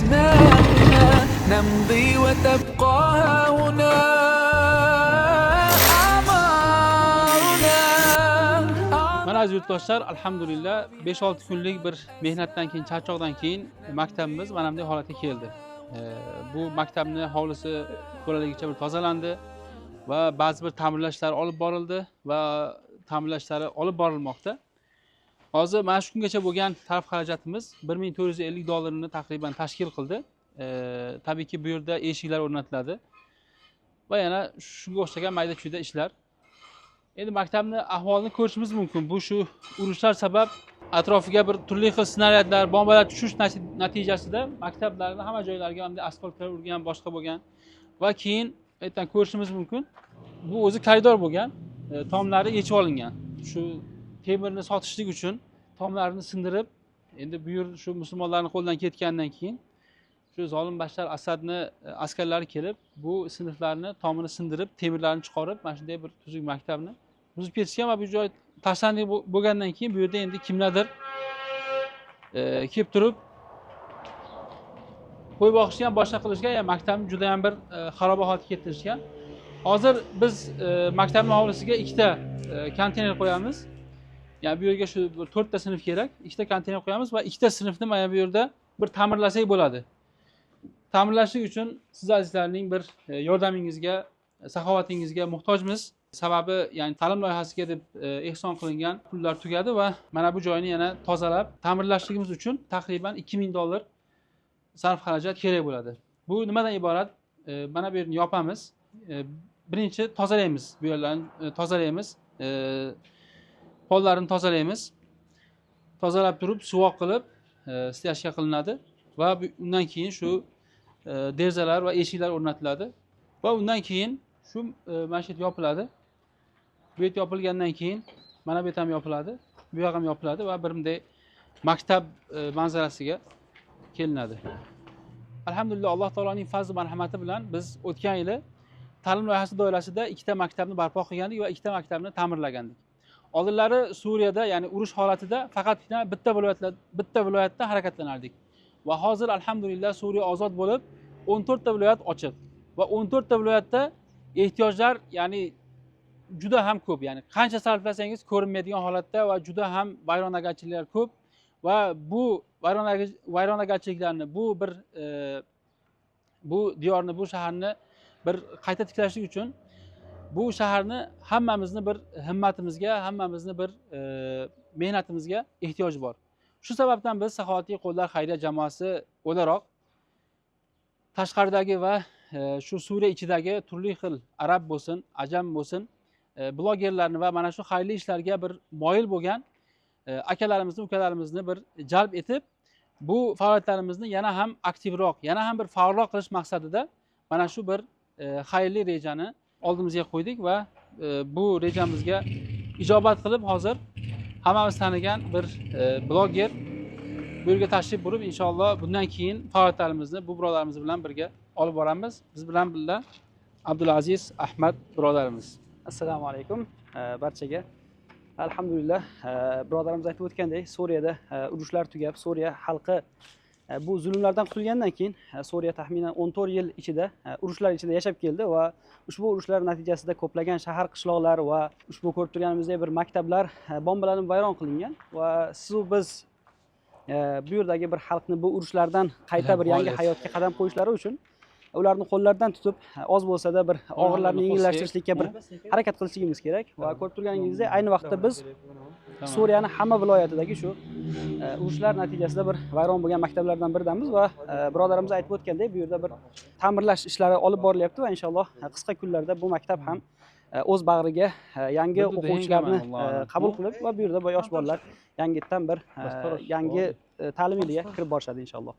أسماؤنا نمضي وتبقى هنا أعمارنا. Mana, aziz yurtdoshlar, alhamdulillah, 5-6 kunlik bir mehnatdan keyin, charchoqdan keyin maktabimiz mana bunday holatga keldi. Bu maktabni hovlisi to'laligicha bir tozalandi va ba'zi bir ta'mirlashlar olib borildi va ta'mirlashlari olib borilmoqda. Hozir mana shu kungacha bo'lgan sarf xarajatimiz 1450 dollarni taqriban tashkil qildi. Tabiiyki, bu yerda eshiklar o'rnatiladi va yana shunga o'xshagan mayda chuyda ishlar. Endi maktabni ahvolini ko'rishimiz mumkin. Bu shu urushlar sabab atrofiga bir turli xil snaryadlar, bombalar tushish natijasida maktablarni hamma joylariga bunday asfaltlar urgan, boshqa bo'lgan va keyin ertan ko'rishimiz mumkin. Bu o'zi koridor bo'lgan, tomlari yechib olingan. Shu temirni sotishlik uchun tomlarini sindirib, endi bu yer shu musulmonlarning qo'lidan ketgandan keyin shu zolim Bashar Asadni askarlari kelib, bu sinflarni tomini sindirib, temirlarni chiqarib, mana shunday bir tuzuk maktabni buzib ketishgan va bu joy tashlandiq bo'lgandan keyin bu yerda endi kimlardir kelib turib qo'y boqishgan, boshqa qilishgan, ya'ni maktabni juda ham bir xaroba holatga keltirishgan. Hozir biz maktabning hovlisiga ikkita konteyner qo'yamiz. Ya'ni bu yerga shu bir to'rtta sinf kerak, ikkita konteyner qo'yamiz va ikkita sinfni mana bu yerda bir ta'mirlasak bo'ladi. Ta'mirlashlik uchun siz azizlarning bir yordamingizga, saxovatingizga muhtojmiz. Sababi, ya'ni ta'lim loyihasiga deb ehson qilingan pullar tugadi va mana bu joyni yana tozalab ta'mirlashligimiz uchun taqriban 2000 dollar sarf xarajat kerak bo'ladi. Bu nimadan iborat? Mana bu yerni yopamiz. Birinchi tozalaymiz, bu yerlarni tozalaymiz. Pollarini tozalaymiz. Tozalab turib, suvoq qilib, стяжка qilinadi va undan keyin shu derazalar va eshiklar o'rnatiladi va undan keyin shu mana shu yer yopiladi. Bu yer yopilgandan keyin mana bu yer ham yopiladi, bu yoq ham yopiladi va bir bunday maktab manzarasiga kelinadi. Alhamdulillah, Alloh taoloning fazli marhamati bilan biz o'tgan yili ta'lim loyihasi doirasida ikkita maktabni barpo qilgandik va ikkita maktabni ta'mirlagandik. Oldinlari Suriyada, ya'ni urush holatida faqatgina bitta viloyatda harakatlanardik. Va hozir alhamdulillah Suriya ozod bo'lib, 14 ta viloyat ochiq va 14 ta viloyatda ehtiyojlar, ya'ni juda ham ko'p, ya'ni qancha sarflasangiz ko'rinmaydigan holatda va juda ham vayronagarchiliklar ko'p va bu vayronagarchiliklarni, bu bir bu diyorni, bu shaharni bir qayta tiklashlik uchun bu shaharni hammamizni bir himmatimizga, hammamizni bir mehnatimizga ehtiyoj bor. Shu sababdan biz Saxovatli qo'llar xayriya jamoasi o'laroq tashqaridagi va shu Suriya ichidagi turli xil arab bo'lsin, ajam bo'lsin, blogerlarni va mana shu xayrli ishlarga bir moyil bo'lgan akalarimizni, ukalarimizni bir jalb etib, bu faoliyatlarimizni yana ham aktivroq, yana ham bir faolroq qilish maqsadida mana shu bir xayrli rejani oldimizga qo'ydik va bu rejamizga ijobat qilib hozir hammamiz tanigan bir bloger bu yerga tashrif buyurib, inshaalloh bundan keyin faoliyatlarimizni bu birodarimiz bilan birga olib boramiz. Biz bilan birga Abdulaziz Ahmad birodarimiz. Assalomu alaykum barchaga. Alhamdulillah, birodarimiz aytib o'tgandek, Suriyada urushlar tugab, Suriya xalqi bu zulmlardan qutulgandan keyin Suriya taxminan 14 yil ichida urushlar ichida yashab keldi va ushbu urushlar natijasida ko'plagan shahar, qishloqlar va ushbu ko'rib turganimizdek bir maktablar bombalanib vayron qilingan va siz biz bu yerdagi bir xalqni bu urushlardan qayta bir yangi hayotga qadam qo'yishlari uchun ularni qo'llaridan tutib, oz bo'lsa-da bir og'irlarni yengillashtirishlikka bir harakat qilishligimiz kerak va ko'rib turganingizdek, ayni vaqtda biz Suriyani hamma viloyatidagi shu urushlar natijasida bir vayron bo'lgan maktablardan biridamiz va birodarimiz aytib o'tgandek, bu yerda bir ta'mirlash ishlari olib borilyapti va inshaalloh qisqa kunlarda bu maktab ham o'z bag'riga yangi o'quvchilarni qabul qilib va bu yerda yosh bolalar yangitdan bir yangi ta'lim yiliga kirib borishadi inshaalloh.